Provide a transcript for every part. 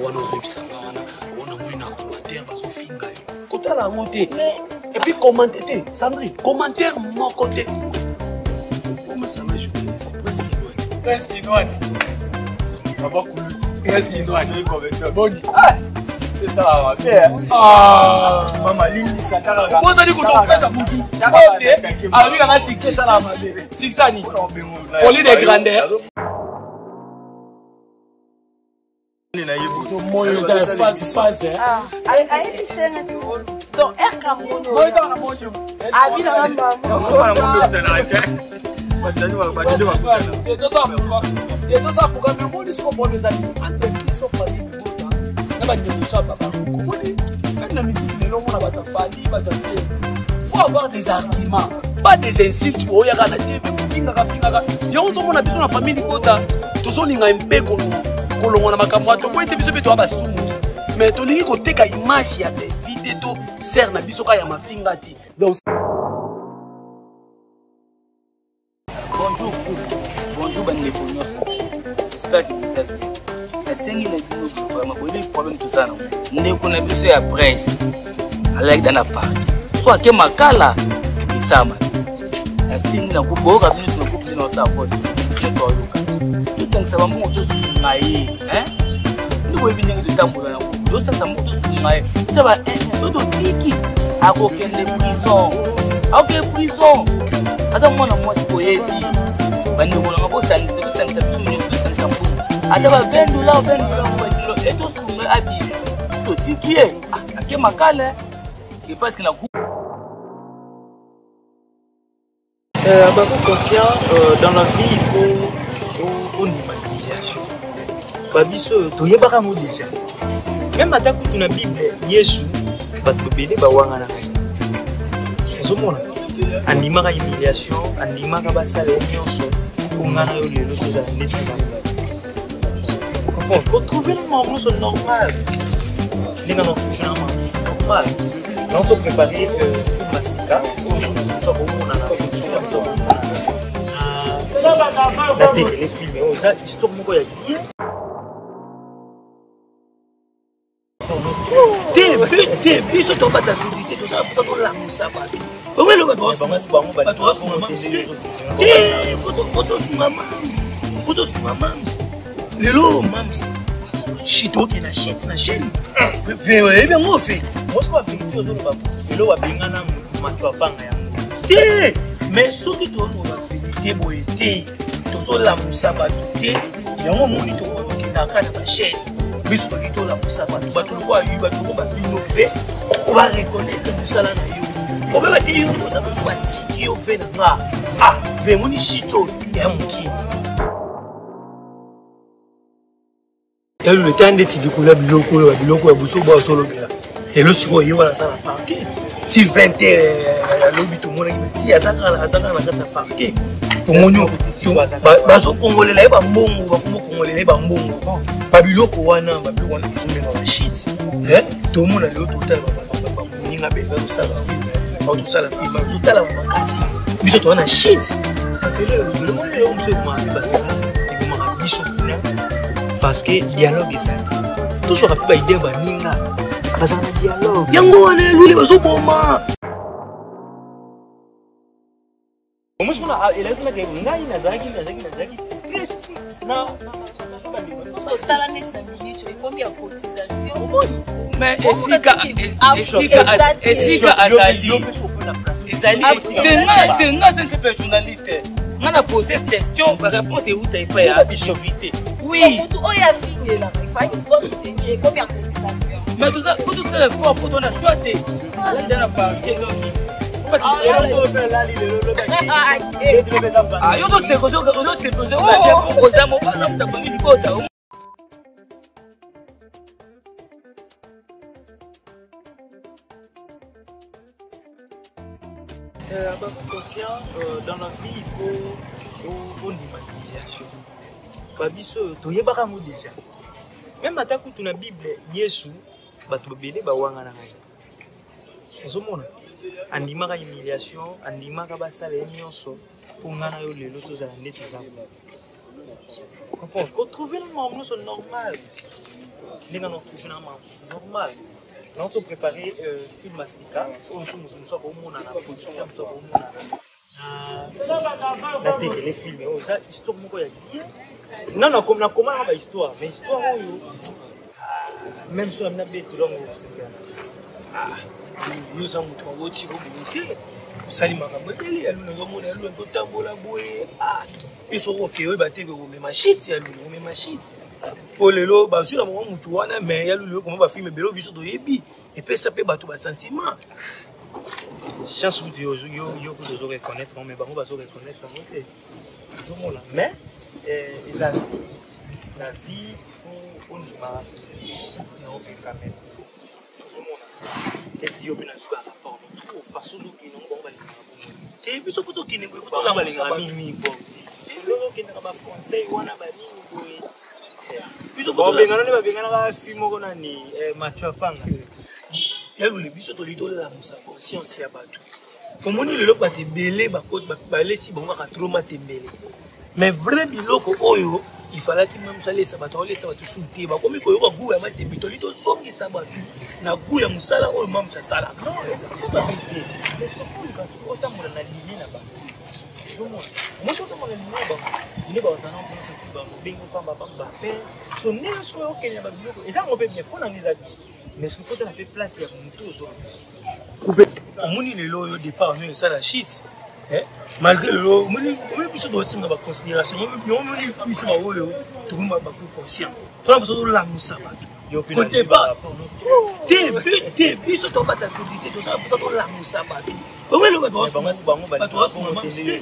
Wana ozoyebisa nga wana oyo namoni na commentaire bazofinga yo, kotala yango te, et puis commente te, Sandrine, commentaire moko te. Omasala journaliste presque loin, presque loin. Baba Kulutu, presque loin. Boni, ah, c'est ça, bien. Ah, mama limbisa kaka. Ozali kotopesa mutu ote alobi nanga succès esala mabe. Succès ani folie de grandeur. Moyo eza phase phase. Donc Moyo kaka na moyo. Te tosala programme. Omoni siko problème ezali entre biso famille libota na bandeko biso ya baba. Omoni kati na misiki lelo, omona bato ya Fally, bato ya Ferre. Faut avoir des arguments, pas des insultes. Oyaka na TV kofingaka fingaka yango. Ozomona biso na famille libota tozolinga mpe kolongwa na makambo wana. Tokoyi te, biso mpe toya basumu, mais tolingi koteka image ya Bevi te to sere na biso kaka ya mafinga te. Donc Bonjour couple, bonjour bandeko nyonso, j'espère que vous êtes bien. Nasengi na bino vraiment, boyebi problème toza nango. Ndeko na biso ya presse alaki da na parke, so ake makala esama. Nasengi na boyoka bino na couple na osala vote nyonso ayoka, tosangisa bambongo tosunga ye. Nde boyebi ndenge totambola na couple, tosangisa mbongo tosunga ye. Tia ba so totiki akokende prison, akokende prison. Ata mwana mwasi boyebi, bandeko nanga, bosangisa, tosangisa biso nyonso, tosangisa mbongo ata ba 20 dollar, 20 dollar, e tosunga abima. Totiki ye ake makala, c'est parce que na Bako conscient, dans la vie il faut ondima humiliation. Babiso toyebaka yango déjà. Même ata kutu na Bible, Yesu, bato ebele bawanganaka ye. Ozomona andimaka humiliation, andimaka basala ye nyonso mpo nga na yo lelo tozala nde tozala. Comprendre kotrouve na makambo nyonso normal, ndenge na trouve na makambo normal. Nazo préparé film ya sika oyo mosu akomonana na tele. Film oyo eza histoire moko ya bien. Te te, biso tobata vérité, tozala mposa tolamusa bato. Omelo bato basunga mams te te, po tosunga mams, po tosunga mams. Lelo mams shit, oke na shit na chaîne, oyebi yango fe. Mosi ba vérité ozoloba lelo, babengana macho abanga yango. Te, mais soki toloba vérité boye te, tozolamusa bato te. Yango omoni tokokendaka na bachaîne. Biso tolingi tolamusa bato, bato lokola yo, bato loko babino fe po bareconnaître mosala na yo. Obeba te, yo oza biso batiki yo fe na nga. Ah, ve emoni shit oyo ya mokie. Elolo ta ndeti likolo ya biloko oyo, babiloko ya buso bo azolobela lelo. Sikoyo ye wana aza na parquet ti 20 heures alobi, tomonaki ti aza kaka na kati ya parquet. Tomoni bazokongolela ye bambongo, bakomokongolela ye bambongo, babiloko wana, babiloko wana tozomema bashit. Tomona lelo, totala bamoninga mpe bazosala film, bazosala film, bazotala makasi. Biso toza na shit parce que lelo lelo mosu ebomaka mpe bato, ebomaka biso kuna parce que dialogue ezali. Tozwaka mpe baidée, baninga bazala na dialogue. Yango wana elule bazoboma. Omosi kuna elakisaki ngai nazalaki très strict na Osala neti na minute oyo ekomi ya cotisation. Mais esika azali ezali te. Nga aza mpe journaliste, nga na pose question, baréponse euta epai ya bishopité, oui. Motu oyo afingelaka ifaki siko soutenir, ekomi ya cotisation. Mais toza faut tosala effort po tona choix te. Azali da na parquet, donc yo toseko oza mobala moto akomi libota. Bako conscient, dans la vie il faut ondima humiliation. Babiso oyo toyebaka yango déjà. Même ata kutu na Bible, Yesu, bato ebele bawanganaka ye. Ozomona andimaka humiliation, andimaka basala ye nyonso mpo nga na yo lelo tozala nde toza. Comprendre kotrouve na makambo nyonso normal. Ndenge na trouve na mansu normal. Nazo préparer film ya sika oyo mosusu moto mosusu akomonana, producteur mosusu akomonana na tekele film oyo eza histoire moko ya bien. Non, nakoma nanga bahistoire, mais histoire oyo même so na betelo yango osepela. Yo oza moto awoti oboye te, osali makambo ebele ya luna. Ozomona ya luna totambola boye mpe soki okei oyeba te komema shit ya luna, komema shit po lelo bazwi na bango motu wana. Mais ya lulu, okoma bafilm ebele oyo biso toyebi, epesa mpe bato basentiment. Chance kutu yo kutu ozo reconnaître yango, mais bango bazo reconnaître yango te. Ozomona, mais eza na vie, il faut ondima shit na yo mpe quand même. Ozomona neti yo mpe nazwi barapport no trop façon ozokende yango, bango balingaka bongo te. Biso mpo tokende boye, po bango tolamusa balingaka bato. Mingi bon ozokendaka baconseil wana banini boye. Biso po babengana nde babenganaka fi moko nani, Mathieu Apanga. Yalule, biso toli tolamusa conscience ya bato. Omoni lelo bato ebele balesi bango kaka trop matembele, mais vrai biloko oyo ifalaki meme alesa bato, aolesa bato su te. Bakomi koyoka goût ya matembe. Toli tozongisa bato na goût ya mosala oyo mamusa asalaka. Non, eza mabe te, mais sokoluka otambola na ligne na bango. Ozomona mosi otambola na ligne na bango nde bazala na mpona soki bango bengi pamba pamba pe so ndenge soki okende na babiloko eza yango mpe bien mpo na ngai eza bien, mais soki otala mpe place ya motu ozwa. Coupe omoni lelo oyo départ no esala shit, malgré lelo omoni biso tosenga baconsidération. Omoni biso baoyo tokomi baku conscient, tona biso tolamusa bato kodépart te te. Biso tobata vérité, tozala mposa tolamusa bato. Bongo eloko bato basunga mams te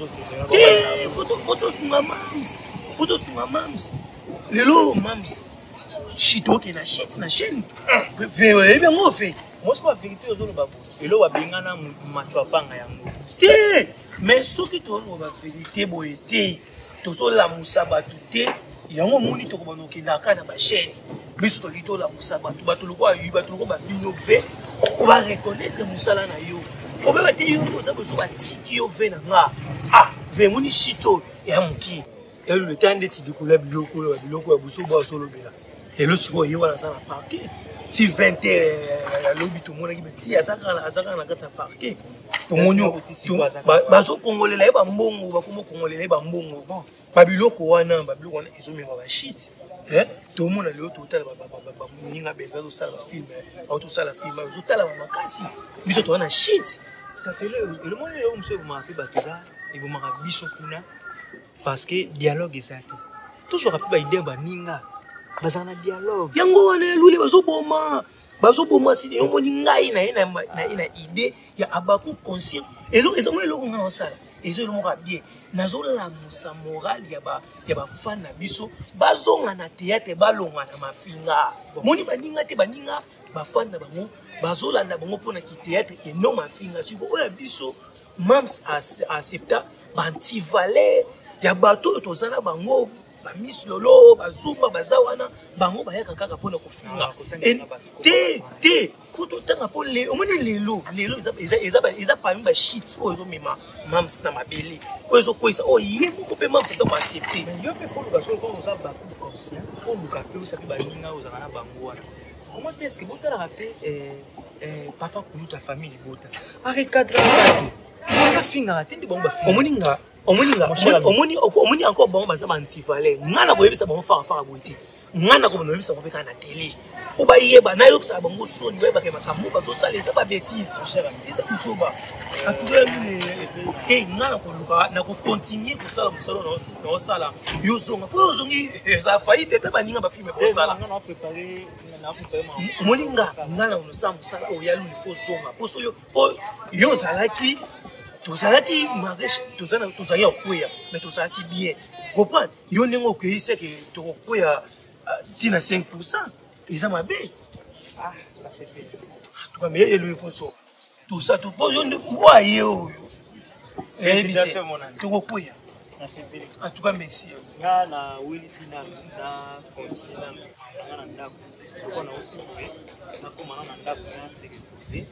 te, po tosunga mams, po tosunga mams. Lelo mams shit, okende na shit na chaîne, oyebi yango fe. Mosi ba vérité ozoloba boye, eloko babengana Mathieu Apanga yango. Te, mais soki toloba vérité boye te, tozolamusa bato te. Yango omoni tokobanda okendaka kaka na bachaîne. Biso tolingi tolamusa bato, bato lokola yo, bato lokola babino ve po bareconnaître mosala na yo. Obeba te, yo oza boso batiki yo ve na nga ah ve emoni shit oyo ya mokie elolo ta ndeti likolo ya biloko oyo, babiloko ya buso bo azolobela lelo. Sikoyo ye wana aza na parquet ti 20 heures ya lobi. Tomonaki ti aza kaka na kati ya parquet. Tomoni bazokongolela ye bambongo, bakoma kongolela ye bambongo. Bon, babiloko wana, babiloko wana ezomema bashit. Tomona lelo totala bamoninga bebe azosala bafilm, autosala film ozotalama makasi, biso toza na shit. Kasi elomoni eloko mosusu ebomaka mpe bato, eza ebomaka biso kuna parce que dialogue eza te. Tozwaka mpe baidée, baninga bazala na dialogue. Yango wana elule bazoboma, bazoboma. Sini omoni ngai na ye na idée ya abaku conscient. Eloko ezomoni, eloko ngai naosala eza eloko moko ya bien. Nazolamusa morale ya bafan na biso, bazonga na théâtre, balonga na mafinga. Moni baninga te, baninga bafan na bango bazolanda bango mpona kithéâtre eno mafinga. Siko oyo ya biso mams accepta bantivaleur ya bato oyo toza na bango, bamis lolo bazumba baza wana, bango bayaka kaka mpona kofinga te te. Fo totanga mpo omoni lelo, lelo eza parmi bashit oyo ezomema mams na mabele, oyo ezokweyisa oyo ye moko mpe mams aza koaccepte. Yo mpe foluka soki oza baku conscient, foluka mpe osa mpe baninga oyo ozalaka na bango wana. Comment est ce que botalaka mpe papa kuluta famille libota arecadre bato, afingaka te nde bango bafinga? Omoni nga, omoni nga, omoni, omoni encore bango baza baantivaleur. Nga na koyebisa bango farafara boye te. Nga na kobanda koyebisa bango mpe kaka na tele po bayeba, nayokisaka bango soni, bayebaka makambo bazosala eza babêtise, eza bisoba atuka te. Nga na koluka na kocontinue kosala mosala naosala. Yo zonga po ozongi eza faillite te. Baninga bafilm kosala, omoni nga, nga na kosala mosala oyo ya luli fo zonga po so yo po yo ozalaki, tozalaki mariage, tozalaki ya kokweya, mais tozalaki bien comprendre. Yo ndenge okei seke tokokweya ntina 5 % eza mabe. Tukambe elo ifo tosa po yo nde mbwa ye oyo eyebi te tokokweya. En tout cas, merci. Nga na welisi nanu na continue nanu nanga na ndako lokwa nauti boye, nakoma na ndako na se repose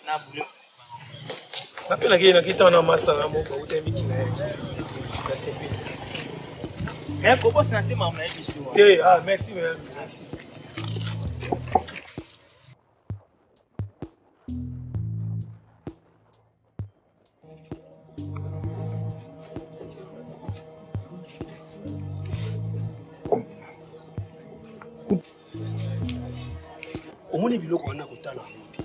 na bule. Nape nakei nakei na masa na moko auta mikila ye nasepeli. Mais kobosana te makambo na ye biso. Te, ah merci, merci. Omoni biloko wana kotala yango te.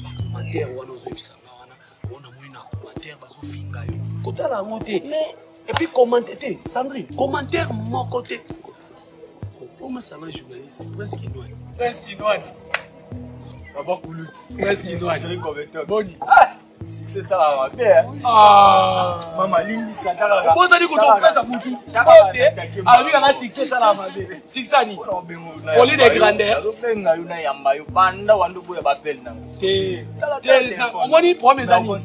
Bacommentaire wana ozoyebisa nga wana, oyo namoni na commentaire bazofinga yo. Kotala yango te. Et puis commenter te, Sandrine, commentaire moko te. Okoma sanga journaliste, Prince Kinwani. Prince Kinwani. Baba Koulout. Prince Kinwani. Boni. Ah! Succès esalaka mabe. Ah! Mama limbisa kaka. Obosani kotopesa mutu. Ote. Alobi nanga succès esalaka mabe. Succès ani? Folie de grandeur. Azobenga yo na yamba yo banda wanda oboya bapele nango. Te. Te omoni problème eza nini?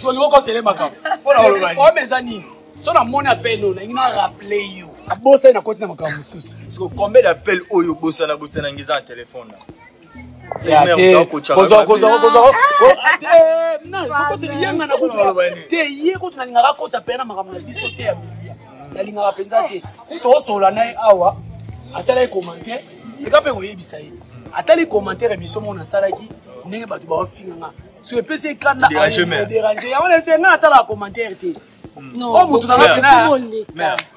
Soki okosele makambo. Problème eza nini? So namoni appel oyo nalingi na rappeler yo. Abosani nakoti na makambo mosusu. Siko combien d'appel oyo obosana bosana ngi eza na telefone na? Te ye kutu nalingaka akota mpe na makambo na biso te ya media, nalingaka mpenza te. Kutu osolola na ye awa, atalaki commentaire eka mpe koyebisa ye, atali commentaire émission moko nasalaki ndenge bato baofinga nga, soki epesi ekanda dérange yango nese nga natalaka commentaire te. Oyo motu nanga mpena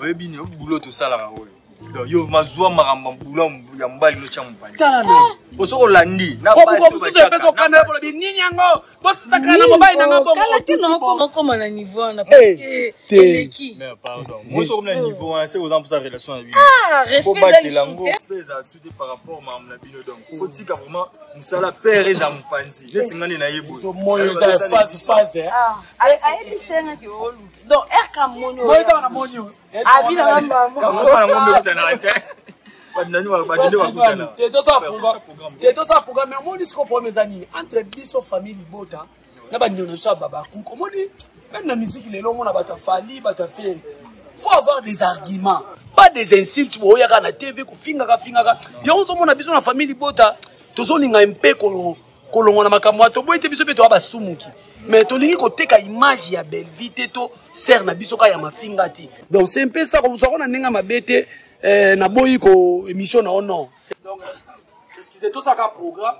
oyebi nini bulo tosalaka oyo. Donc yo mazwa makambo mbula ya mobali no tya mobali. Tala na. Poso kolandi na basi mosusu epesa okanda yo bolobi nini yango bosakana na mobali na nga bongo. Kala te na okoma na niveau wana parce que eleki. Mais pardon, moi soki na niveau wana c'est oza mposa relation na bino. Ah, respect eza lisusu te. Respect eza lisusu te par rapport makambo na bino, donc faut tika vraiment mosala père eza mopanzi neti nga nde nayebi. Moyo eza phase phase. Ayebisengaki oluki. Donc RK moni. Moyo na moni. Abi na te tosala programme. Omoni siko problème eza nini entre biso famille libota na bandeko na biso ya babakuku? Omoni même na musique lelo omona bato ya Fally, bato ya Ferre, faut avoir des arguments, pas des insultes. Boyaka na TV kofingaka fingaka yango, ozomona biso na famille libota tozolinga mpe kolongwa na makambo wana. Toboyi te, biso mpe toya basumuki, mais tolingi koteka image ya Bellevie te, to sere na biso kaka ya mafinga te. Donc c'est un peu ça. Kozwako na ndenge mabe te, naboyi ko émission na o non. Donc excusez, tosaka programme,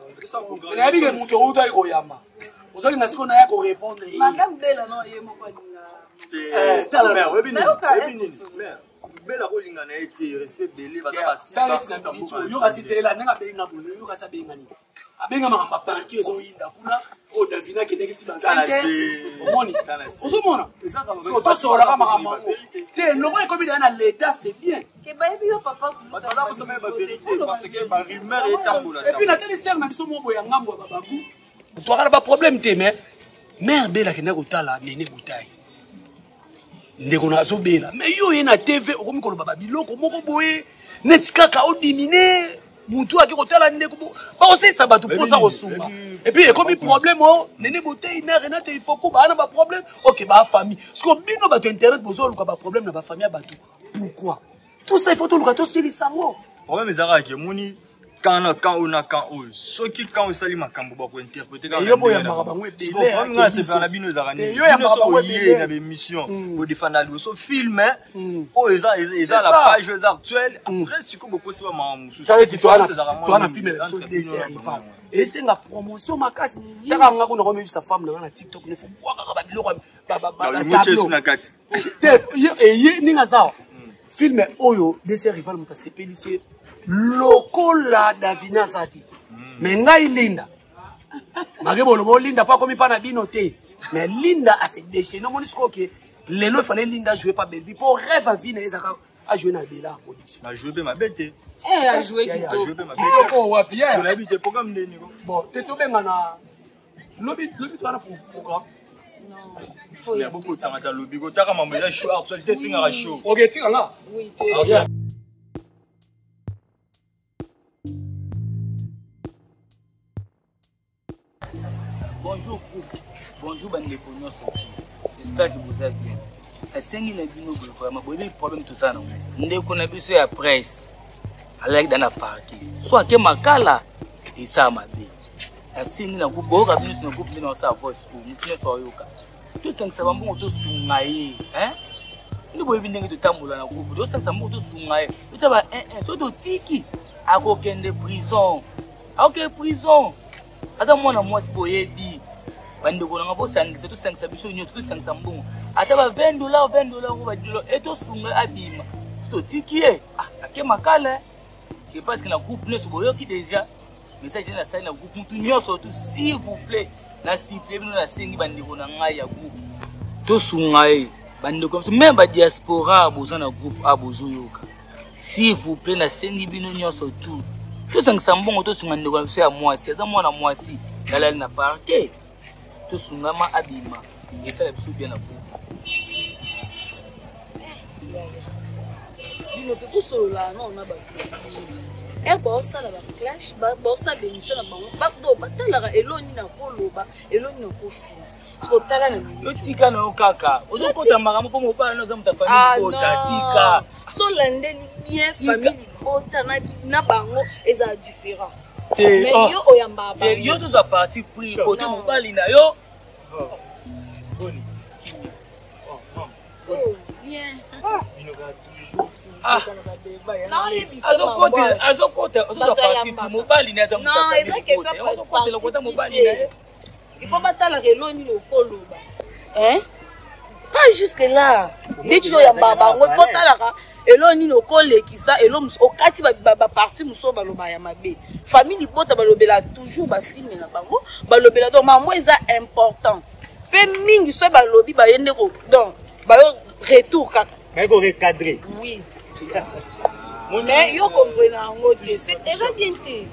nayebi ke moto outaki koyamba, ozolinga sikoyo naya korépondre. Madame Bella, non, ye moko alinga. Bela kolinga na ye te, respect ebele. Yoka sizela ndenge abenga boye, yoka si abenga nini, abenga makambo aparki ezoyinda kuna oyo Davina akendeki ti bavinte. Omoni, ozomona tosololaka makambo yango te, loko ekomi deya na l'état, c'est bien. Et puis natali sere na biso moko boye ya ngambo ya babaku, twaka na baproblème te, mais mare Bela akendaki kotala Nene Botai, ndeko na azobela, mais yo oye na TV okomi koloba babiloko moko boye neti kaka odimine mutu ake kotala ndeko, bakosalisa bato mposa kosunga. Et puis ekomi problème o Nene Botei na Renate Ifoku baa na baproblème. Ok, baa famille. Siko bino bato internet bozoluka baproblème na bafamille ya bato, pourquoi tout ça? Il faut toluka tosilisa yango. Problème ezalaka ke emoni kan na kan oyo na kan oyo, soki kan oyo esali makambo bakointerprete. Yo boyambaka bango ebele. Nga sepela na bino ezalaka nini? Bino so oye na bémission, bodefanda liboso film oyo eza na page oyo eza actuelle, après sikoyo bokoti ba makambo mosusu. Toa na film na biso Dessert Rival, esenga promotion makasi. Taka nga kuna komebisa femme na nga na TikTok, nefo bwakaka babiloko na kati te. Eye ndenge aza film oyo Dessert Rival, moto asepelisi lokola Davina aza te, mais ngai Linda make boloba olinda mpo akomi mpa na bino te, mais Linda ase déchaîne. Omoni sikoyo ke lelo efale Linda ajoue pa Bellevie mpo rêve a vie na ye ezaka ajoue na Bela Production. Ajoue mpe mabe te. Ajoue kitoko wapi? Nayebi te programme nde niko. Bon te, tobenga na lobi, lobi toza na programme. Bokotisanga ta lobi kotaka mambo eza show, actualité esengaka show. Ok, tika nga. Oui. Bonjour groupe, bonjour bandeko nyonso, j'espère que vous êtes bien. Nasengi na bino boye vraiment, boyebi problème toza nango. Ndeko na biso ya presse alaki da na parke, so ake makala esala mabe. Nasengi na groupe, boyoka bino nyonso na groupe nde naosala voice oyo, motu nyonso ayoka. Tosangisa bambongo tosunga ye, nde boyebi ndenge totambola na groupe. Tosangisa mbongo tosunga ye, totya ba 1 so totiki akokende prison, akokende prison, aza mwana mwasi. Boyebi bandeko nanga, bosangisa, tosangisa biso nyonso, tosangisa mbongo ata ba 20 dollar, 20 dollar o ba dollar e, tosunga abima. So totiki ye ake makala. Je pense que na groupe nyonso boyoki déjà message nde nasali na groupe mutu nyonso tout, s'il vous plaît, nasupplie bino, nasengi bandeko na ngai ya groupe tosunga ye. Bandeko biso même badiaspora boza na groupe a bozoyoka, s'il vous plaît, nasengi bino nyonso tout tosangisa mbongo, tosunga ndeko na biso ya mwasi. Aza mwana mwasi, alali na parquet, tosungama abima, esala biso bien na groupe. Bino mpe bosolola nao na bato ere baosala baclash, baosala bémission na bango, bato batalaka eloni na koloba, eloni na kofinga. Sokotala na yo, tika na yo kaka ozokota makambo mpo mobala oza moto ya famille libota, tika. Solandeli bien, famille libota na bango ezala différent, mais yo oyambaka. Yo tozwa parti pris kote mobali na yo. Boni? Oh, bien. Azokota, ozozwa parti pris mobali na aza. Non, eza question. Azokotela kota mobali na ye. Il faut batalaka eloni okoloba, hein? Pas jusque là ndeti oyamba bango, il faut talaka elo nini okolekisa, elo okati baparti mosusu baloba ya mabe. Famille libota balobela toujours bafilme na bango, balobela. Donc mambo eza important mpe mingi, so balobi baye nde donc bayo retour kaka. Baye korecadre. Oui, mais yo comprena yango te, eza bien te.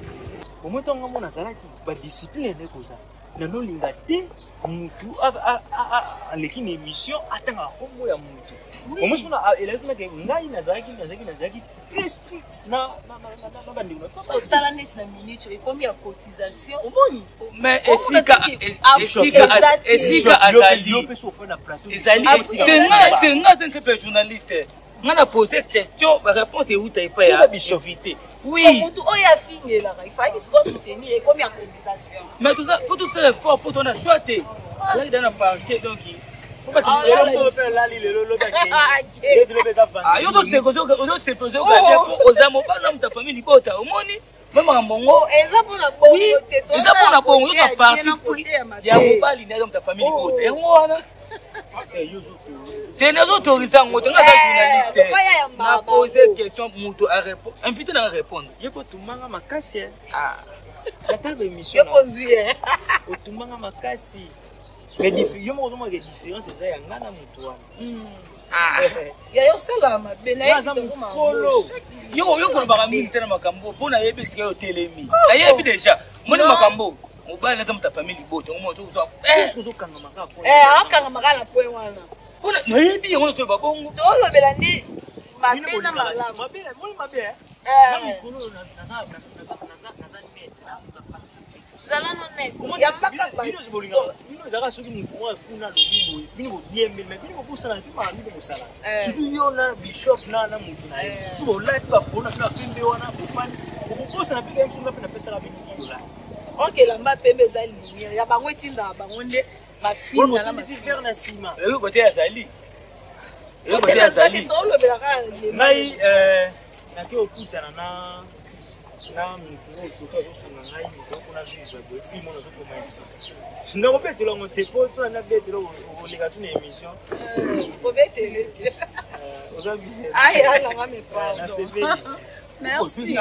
Omoi ntango ngambo nazalaki badiscipline nde kozala nanolinga te mutu aleki na émission atangaka nkombo ya mutu. Omoi sona elakimake ngai nazalaki très strict na bandeko na. Osala neti na minute ekomi ya cotisation, omoni. Mais esika azali ezali te. Nga aza nsepe journaliste, nga na pose question, baréponse euta epai ya invité. Oui, mutu oyo afingelaka ifaki sikoyo soutenir, ekomi ya cotisation. Mais faut tosala effort mpo tona choix te, azalaki da na parquet, donc yo ozosepela, oza mobali na moto ya famille libota, omoni me makambo ngo. Eza mpona bongo te. Eza mpona bongo, yoka parti pris ya mobali nde aza moto ya famille libota, yango wana te nazoautorise yango te. Nga aza journaliste, na pose question, moto invité na répondre. Ye kotumanga makasi natala baémission, otumbanga makasi, yo moko ozomaka différence eza ya nga na motu wana. Ya yo osala mabe. Aza mokolo. Yo kolobaka mingi te na makambo mpo nayebi esika yo otelemi, nayebi déjà moni makambo mobali aza moto ya famille libota. Ozokangama. Akangama na point wana. Nayebi yango, toloba bongo. Tolobela nde mabe na malamu. Moni mabe na mikolo naza net na parti. Zala no net. Bino ezalaka soki motu moko kuna alobi boye, bino bodiembeli, mais bino bobosana mpe makambo bino bosala, surtout yo na bishop na motu na ye. So bolati bapona bino bapembe wana, bofandi, okobosana mpe kaye songa mpe napesaka bino dollar. Ok, elamba pembe eza lumière ya bango, etindaka bango nde bafinga. Motindisi vere na nsima. Oyo kote azali, oyo kote azali. Tolobelaka. Ngai nake okutana na motu oyo koto azosunga ngai, moto okona vivre boye, film oyo nazokoma esika sinda kobetela yango te, po tona nabetela okoleka so na émission. Kobetele te. Oza bien. Aya nanga, me pardon. Nasepeli. Merci.